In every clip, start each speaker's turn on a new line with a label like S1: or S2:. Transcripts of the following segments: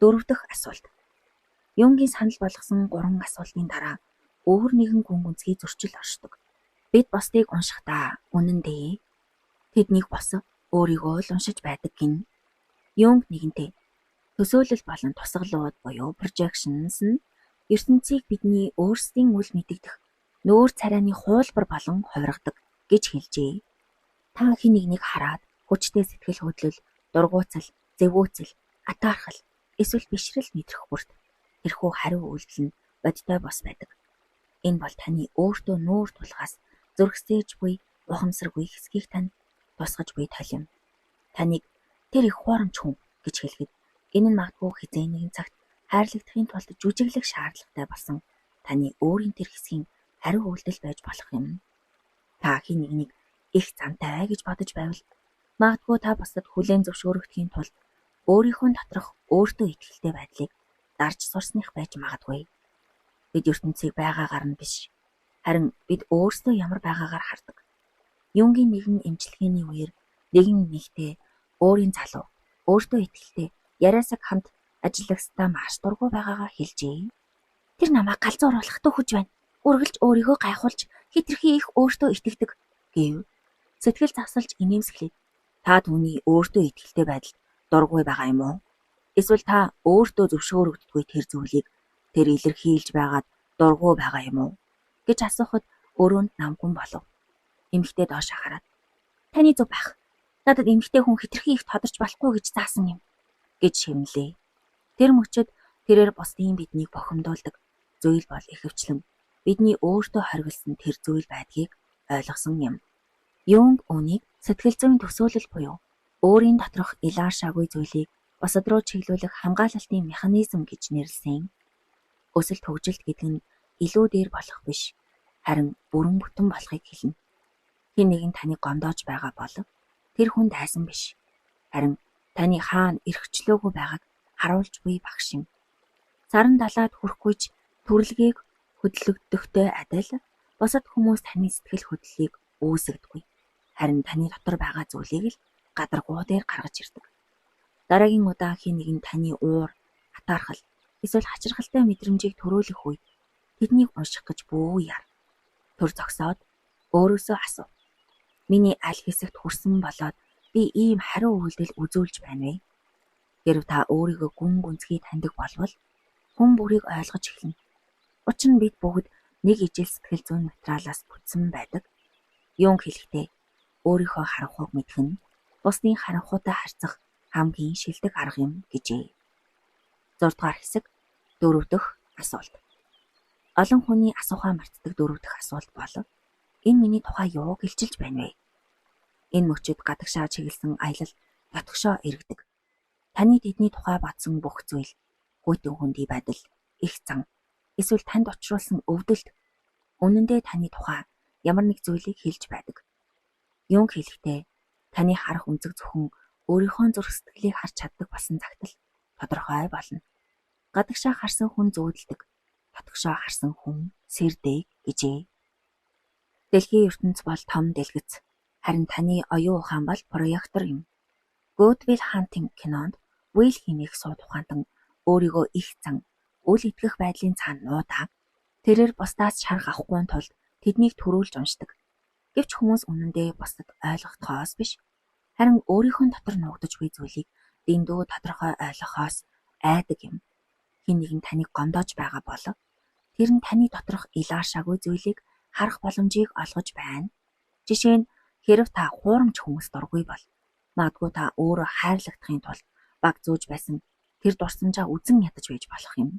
S1: Дөрөв дэх асуулт. Юнгийн санал болгосон гурван асуултын дараа өөр нэгэн гүн гүнзгий зөрчил оршдог. Бид бусдыг уншихдаа үнэндээ тэднийг бос өөрийгөө л уншиж байдаг гэнэ. Юнг нэгэнтээ төсөөлөл болон тусгалууд буюу projections нь ертөнцийг бидний өөрсдийн үл мэдэгдэх нөөр царайны хуулбар болон хувиргадаг гэж хэлжээ. Та хэн нэгнийг хараад хүчтэй сэтгэл хөдлөл, дургүйцэл, зэвүүцэл, атаархал эсвэл бишрэл мэдрэх бүрт тэрхүү хариу үйлдэл нь бодитой бос байдаг. Энэ бол таны өөртөө нүүр тулахаас зүрхсээж буй ухамсаргүй хэсгийг тань тусгаж буй толь юм. Таныг тэр их хуурамч хүн гэж хэлэхэд энэ нь магадгүй хэзээ нэгэн цагт хайрлагдахын тулд жүжиглэх шаардлагатай болсон таны өөрийн тэр хэсгийн хариу үйлдэл байж болох юм. Та хэн нэгнийг их зантай гэж бодож байвал магадгүй та бусдад хүлээн зөвшөөрөгдөхийн тулд өөрийнхөө доторх өөртөө итгэлтэй байдлыг дарж сурсных байж магадгүй. Бид ертөнцийг байгаагаар нь биш, харин бид өөрсдөө ямар байгаагаар хардаг. Юнгийн нэгэн эмчилгээний үеэр нэгэн эмэгтэй өөрийн залуу, өөртөө итгэлтэй, яриасаг хамт ажиллагсдаа маш дургүй байгаагаа хэлжээ. Тэр намайг галзууруулах түүхэж байна. Үргэлж өөрийгөө гайхуулж хэтэрхий их өөртөө итгэдэг гэв. Сэтгэл завсалж инээмсэглээд та түүний өөртөө итгэлтэй байдалд дургүй байгаа юм уу? Эсвэл та өөртөө зөвшөөрөгддөггүй тэр зүйлийг тэр илэрхийлж байгаад дургүй байгаа юм уу? Гэж асуухад өрөөнд намгүн болов. Эмэгтэй доош хараад таны зөв байх. Надад эмэгтэй хүн хэтэрхий их тодорч болохгүй гэж заасан юм гэж шивнэлээ. Тэр мөчид тэрээр бусдын биднийг бохимдуулдаг зүйл бол ихэвчлэн бидний өөртөө хориглосон тэр зүйл байдгийг ойлгосон юм. Юнг үүнийг сэтгэл зүйн төсөөлөл буюу өөрийн доторх илаашаагүй зүйлийг бусад руу чиглүүлэх хамгаалалтын механизм гэж нэрлэсэн. Өсөлт хөгжилт гэдэг нь илүү дээр болох биш, харин бүрэн бүтэн болохыг хэлнэ. Хэн нэгэн таныг гомдоож байгаа бол тэр хүн дайсан биш. Харин таны хаана эрхчлөөгүй байгааг харуулж буй багш юм. Саран далайд хүрэхгүй ч түрлэгийг хөдлөгдөхтэй адил бусад хүмүүс таны сэтгэл хөдлөлийг үүсгэдэггүй. Харин таны дотор байгаа зүйлийг л гадаргуу дээр гаргаж ирдэг. Дараагийн удаа хэн нэгэн таны уур, атаархал эсвэл хачирхалтай мэдрэмжийг төрөөлөх үед тэднийг унших гэж бүү яар. Түр зогсоод өөрөөсөө асуу. Миний аль хэсэгт хүрсэн болоод би ийм хариу үйлдэл үзүүлж байна вэ? Хэрв та өөрийгөө гүн гүнзгий таньдаг болвол хүн бүрийг ойлгож эхэлнэ. Учир нь бид бүгд нэг ижил сэтгэл зүйн материалаас бүтсэн байдаг. Юунг хэлэхдээ өөрийнхөө харанхуйг мэдэх нь бусдын харанхуйтай харьцах хамгийн шилдэг арга юм гэжээ. 6 дугаар хэсэг, дөрөв дэх асуулт. Олон хүний асуухаа мартдаг дөрөв дэх асуулт бол энэ миний тухай юуг илчилж байна вэ? Энэ мөчид гадагшаа чиглэсэн аялал дотгошоо эргэдэг. Таны тэдний тухай бодсон бүх зүйл, хүйтэн хөндий байдал, эх зан, эсвэл танд учруулсан өвдөлт үнэндээ таны тухай ямар нэг зүйлийг хэлж байдаг. Юунг хэлэхдээ таны харах өнцөг зөвхөн өөрийнхөө зүрх сэтгэлийг харж чаддаг болсон цагт л тодорхой болно. Гадагшаа харсан хүн зүүдэлдэг, дотгошоо харсан хүн сэрдэг гэжээ. Дэлхийн ертөнц бол том дэлгэц, харин таны оюун ухаан бол проектор юм. Good Will Hunting кинонд Уилл хэмээх сууд ухаантан өөрийгөө эх зан, үл итгэх байдлын цаана нуудаан тэрээр бусдаас шарх авахгүй тулд тэднийг түрүүлж уншдаг. Гэвч хүмүүс үнэндээ бусдад ойлгохдохоос биш, харин өөрийнхөө дотор нуугдаж буй зүйлийг дэндүү тодорхой ойлгохоос айдаг юм. Хэн нэгэн таныг гомдоож байгаа бол тэр нь таны доторх илаашаагүй зүйлийг харах боломжийг олгож байна. Жишээ нь хэрв та хуурамч хүмүүст дургүй бол магадгүй та өөрөө хайрлагдахын тулд баг зүүж байсан тэр дурсамжаа үзэн ядаж байж болох юм.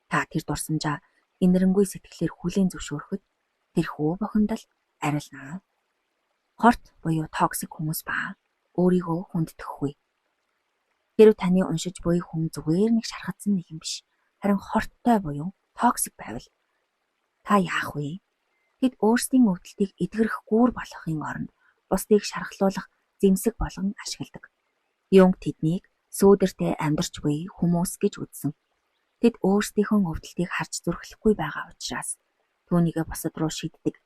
S1: Та тэр дурсамжаа энэрэнгүй сэтгэлээр хүлээн зөвшөөрөхөд тэрхүү бухимдал арилнаа. Хорт буюу toxic хүмүүс ба өөрийгөө хүндэтгэхгүй. Хэрв таны уншиж буй хүн зүгээр нэг шархадсан нэгэн биш, харин хортой буюу toxic байвал та яах вэ? Тэд өөрсдийн өвдөлтийг эдгэрэх гүүр болохын оронд бусдыг шархлуулах зэмсэг болгон ашигладаг. Юнг тэднийг сүүдэртэй амьдарч буй хүмүүс гэж үзсэн. Тэд өөрсдийнхөө өвдөлтийг харж зүрхлэхгүй байгаа учраас түүнийгээ бусад руу шиддэг.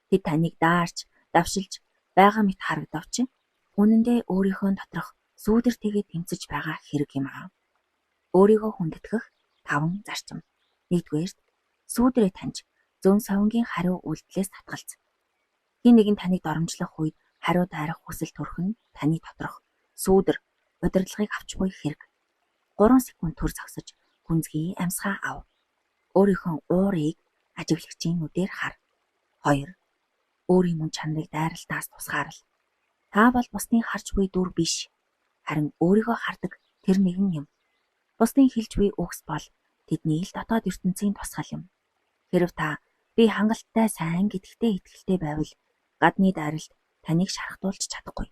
S1: Тэд таныг даарч, давшилж байгаа мэт харагдавч үнэндээ өөрийнхөө доторх сүүдэртэйгээ тэмцэж байгаа хэрэг юм аа. Өөрийгөө хүндэтгэх 5 зарчим. Нэгдүгээрт, сүүдрээ таньж, зөн совингийн хариу үйлдэлээс татгалз. Хэн нэгэн таныг доромжлох үед хариу дайрах хүсэл төрөх нь таны доторх сүүдэр удирдлагыг авч буй хэрэг. 3 секунд төр зогсож гүнзгий амьсгаа ав. Өөрийнхөө уурыг ажиглагчийн нүдээр хар. 2. Өөрийн мөн чанарыг дайралтаас тусгаарл. Та бол бусдын харж буй дүр биш. Харин өөрийгөө хардаг тэр нэгэн юм. Бусдын хэлж буй үгс бол тэдний л дотоод ертөнцийн тусгал юм. Хэрв та би хангалттай сайн гэдэгтээ итгэлтэй байвал гадны дайралт таныг шархтуулж чадахгүй.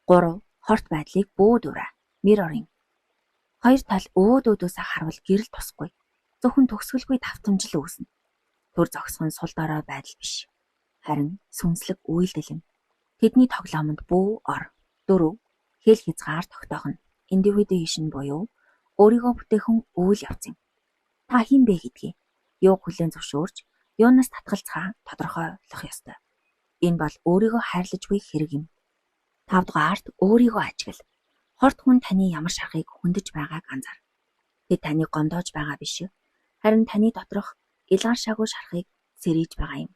S1: 3. Хорт байдлыг бүү дурай. Mirroring. Хоёр тал өөд өөдөөсөө харвал гэрэл тусахгүй. Зөвхөн төгсгөлгүй давтамжил үүснэ. Төр зогсох нь сул дорой байдал биш. Харин сүнслэг үйлдэл юм. Тэдний тоглоомонд бүү ор. 4. Хэл хязгаар тогтоох нь individuation буюу өөрийгөө бүтээхэн үйл явц юм. Та хэн бэ гэдгийг, юуг хүлээн зөвшөөрч, юунаас татгалзахаа тодорхойлох ёстой. Энэ бол өөрийгөө хайрлаж буй хэрэг юм. 5 дугаарт өөрийгөө ажигла. Хорт хүн таны ямар шархыг хөндөж байгааг анзаар. Тэд таныг гомдоож байгаа биш. Харин таны доторх илгаашаагүй шархыг сэрийж байгаа юм.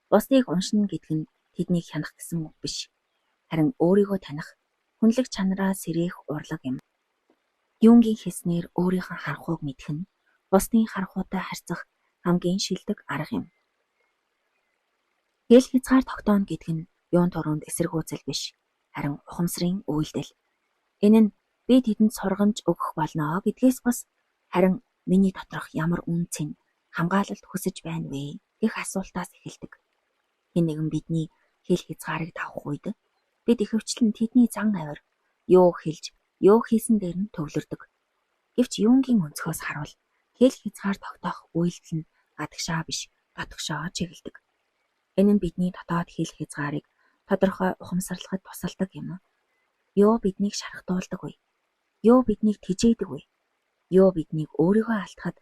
S1: Бусдыг уншина гэдэг нь тэднийг хянах гэсэн үг биш. Харин өөрийгөө таних, хүнлэг чанараа сэрээх урлаг юм. Юнгийн хэлснээр өөрийнхөө харанхуйг мэдэх нь бусдын харанхуйтай харьцах хамгийн шилдэг арга юм. Хэл хязгаар тогтооно гэдэг нь юун туруунд эсэргүүцэл биш, харин ухамсарын үйлдэл. Энэ нь би тэдэнд сургамж өгөх болно гэдгээс бус, харин миний доторх ямар үнэ цэн хамгаалалт хүсэж байна вэ гэх асуултаас эхэлдэг. Хэн нэгэн бидний хэл хязгаарыг давах үед бид ихэвчлэн тэдний зан авир, юу хэлж, юу хийсэн дээр нь төвлөрдөг. Гэвч Юнгийн өнцгөөс харвал хэл хязгаар тогтоох үйлдэл нь гадагшаа биш, дотгошоо чиглэдэг. Энэ нь бидний дотоод хэл хязгаарыг тодорхой ухамсарлахад тусалдаг юм. Юу биднийг шархтуулдаг вэ? Юу биднийг тэжээдэг вэ? Юу биднийг өөрийгөө алдахад,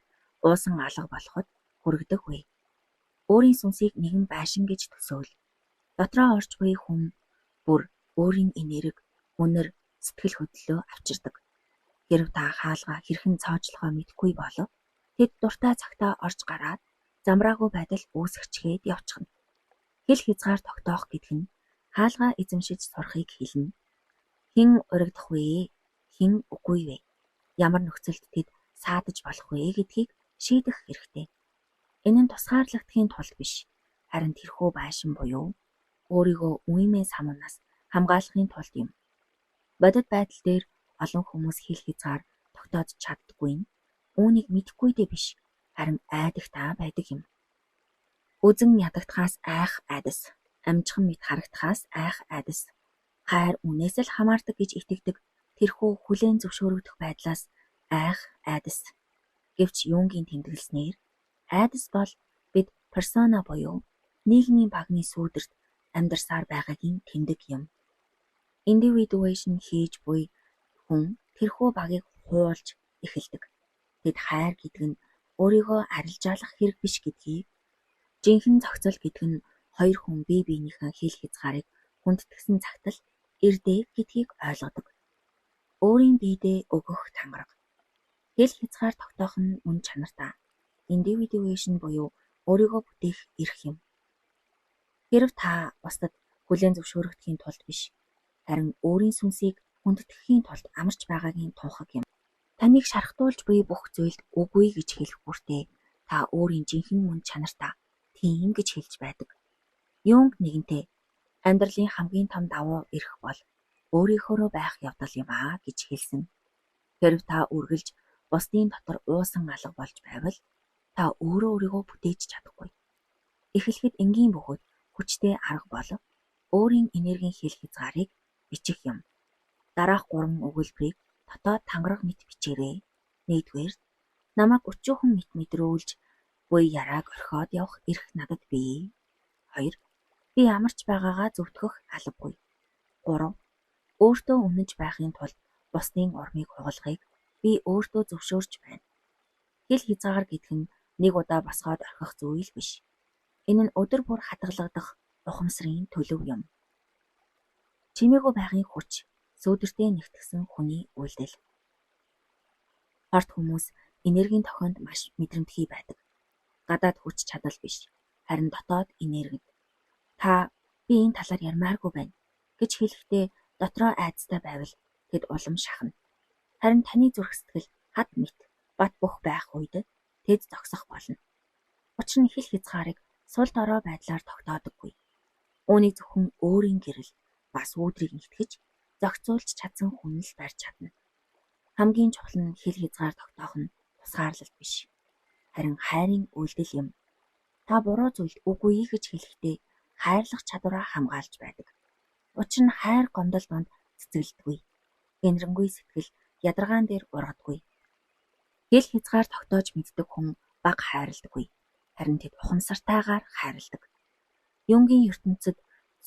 S1: уусан алга болоход хүргэдэг вэ? Өөрийн сүнсийг нэгэн байшин гэж төсөөл. Дотроо орж буй хүн бүр өөрийн энерги, үнэр, сэтгэл хөдлөлөө авчирдаг. Хэрв та хаалгаа хэрхэн цоожлохоо мэдэхгүй болов тэд дуртай цагтаа орж гараад замраагүй байдал үүсгэчихэд явчихна. Хэл хязгаар тогтоох гэдэг нь хаалгаа эзэмшиж сурахыг хэлнэ. Хэн урагдах вэ? Хэн үгүй вэ? Ямар нөхцөлд тэд саадаж болох вэ гэдгийг шийдэх хэрэгтэй. Энэ нь тусгаарлагдахын тулд биш, харин тэрхүү байшин буюу өөрийгөө үймээ самуунаас хамгаалахын тулд юм. Бодит байдал дээр олон хүмүүс хэл хязгаар тогтоож чаддаггүй нь үүнийг мэдэхгүйдээ биш, харин айдагтай байдаг юм. Үзэн ядагдахаас айх айдас, амжихан мэт харагдахаас айх айдас, хайр үнээс л хамаардаг гэж итгэдэг тэрхүү хүлээн зөвшөөрөгдөх байдлаас айх айдас. Гэвч Юнгийн тэмдэглэснээр айдас бол бид персона буюу нийгмийн багны сүүдэрт амьдарсаар байгаагийн тэмдэг юм. Individuation хийж буй хүн тэрхүү багийг хуулж эхэлдэг. Тэд хайр гэдэг нь өөрийгөө арилжаалах хэрэг биш гэдгийг, жинхэнэ зохицол гэдэг нь хоёр хүн бие биенийхээ хэл хязгаарыг хүндэтгэсэн цагт л ирдэг гэдгийг ойлгодог. Өөрийн биедээ өгөх тангараг. Хэл хязгаар тогтоох нь мөн чанартай. Individuation буюу өөрийгөө бүтээх эрх юм. Хэрв та бусдад хүлээн зөвшөөрөгдөхийн тулд биш, харин өөрийн сүнсийг хүндэтгэхийн тулд амарч байгаагийн тунхаг юм. Таныг шархтуулж буй бүх зүйлд үгүй гэж хэлэх бүртээ та өөрийн жинхэнэ мөн чанартаа тийм гэж хэлж байдаг. Юнг нэгэнтээ амьдралын хамгийн том давуу эрх бол өөрийнхөөрөө байх явдал юм аа гэж хэлсэн. Хэрв та үргэлж бусдын дотор уусан алга болж байвал та өөрөө өөрийгөө бүтээж чадахгүй. Эхлэхэд энгийн бөгөөд хүчтэй арга бол өөрийн энергийн хэл хязгаарыг бичих юм. Дараах 3 өгүүлбэрийг дотоод тангараг мэт бичээрэй. Нэгдүгээрт, намайг өчүүхэн мэт мэдрүүлж буй ярааг орхиод явах эрх надад бий. 2. Би амарч байгаагаа зөвтгөх албагүй. 3. Өөртөө үнэнч байхын тулд бусдын урмыг хугалахыг би өөртөө зөвшөөрч байна. Хэл хязгаар гэдэг нь нэг удаа босгоод орхих зүйл биш. Энэ нь өдөр бүр хадгалагдах ухамсарын төлөв юм. Чимээгүй байхын хүч, сүүдэртэй нэгтгсэн хүний үйлдэл. Хорт хүмүүс энергийн тохионд маш мэдрэмтгий байдаг. Гадаад хүч чадал биш, харин дотоод энергид. Та би энэ талаар ярмааргүй байна гэж хэлэхдээ дотроо айдастай байвал тэд улам шахна. Харин таны зүрх сэтгэл хад мэт бат бөх байх үед тэд зогсох болно. Учир нь хил хязгаарыг сул дорой байдлаар тогтоодоггүй. Үүнийг зөвхөн өөрийн гэрэл бас үүдрийг нэгтгэж зохицуулж чадсан хүн л барьж чадна. Хамгийн чухал нь хил хязгаар тогтоох нь тусгаарлалт биш. Харин хайрын үйлдэл юм. Та буруу зүйлд үгүй гэж хэлэхдээ хайрлах чадвараа хамгаалж байдаг. Учир нь хайр гомдол дунд цэцгэлдэггүй. Гэнэрэнгүй сэтгэл ядаргаан дээр ургадаггүй. Хил хязгаар тогтоож мэддэг хүн бага хайрладаггүй. Харин тэд ухамсартайгаар хайрладаг. Юнгийн ертөнцөд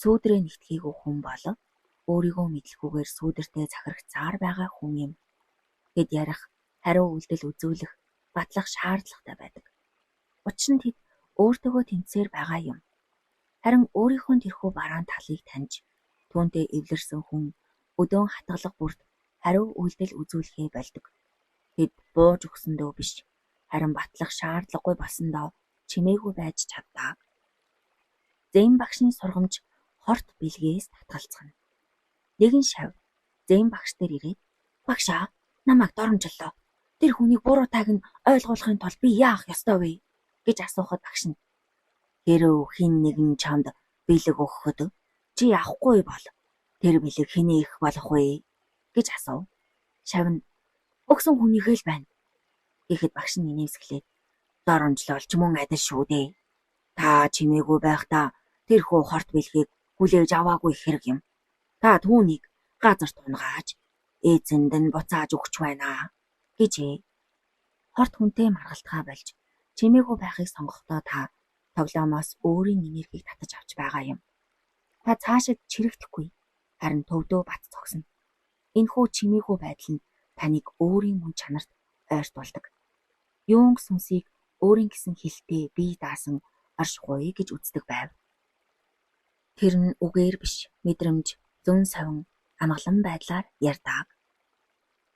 S1: сүүдрээ нэгтгээгүй хүн бол өөрийгөө мэдлгүйгээр сүүдэртэй захирагцаар байгаа хүн юм. Тэд ярих, хариу үйлдэл үзүүлэх, батлах шаардлагатай байдаг. Учир нь тэд өөртөөгөө тэнцсээр байгаа юм. Харин өөрийнхөө тэрхүү бараан талыг таньж, түүнтэй эвлэрсэн хүн өдөөн хатгалга бүрт хариу үйлдэл үзүүлэхээ больдог. Тэд бууж өгсөндөө биш, харин батлах шаардлагагүй болсондоо чимээгүй байж чаддаг. Зэн багшийн сургамж хорт бэлгээс татгалзах нь. Нэгэн шав зэн багш дээр ирээд "Багшаа, намайг доромжлоо. Тэр хүнийг буруутайг нь ойлгуулахын тулд би яах ёстой вэ?" гэж асуухад багш нь "Хэрэв хэн нэгэн чамд бэлэг өгөхөд чи авахгүй бол тэр бэлэг хэнийх болох вэ?" гэж асуув. Шав нь "Өгсөн хүнийхээ л байна" гэхэд багш нь инээмсэглээд "Доромжлол ч мөн адил шүү дээ. Та чимээгүй байхдаа тэрхүү хорт бэлгийг хүлээж аваагүй хэрэг юм. Та түүнийг газарт унгааж эзэнд нь буцааж өгч байна" гэжээ. Хорт хүнтэй маргалтгаа болж чимээгүй байхыг сонгохдоо та тоглоомоос өөрийн энергийг татаж авч байгаа юм. Та цаашид чирэгдэхгүй, харин төвдөө бат зогсно. Энэхүү чимээгүй байдал нь таныг өөрийн мөн чанарт ойртуулдаг. Юнг сүнсийг өөрийн гэсэн хилтэй бие даасан оршихуй гэж үздэг байв. Тэр нь үгээр биш, мэдрэмж, зөн совин, амгалан байдлаар ярьдаг.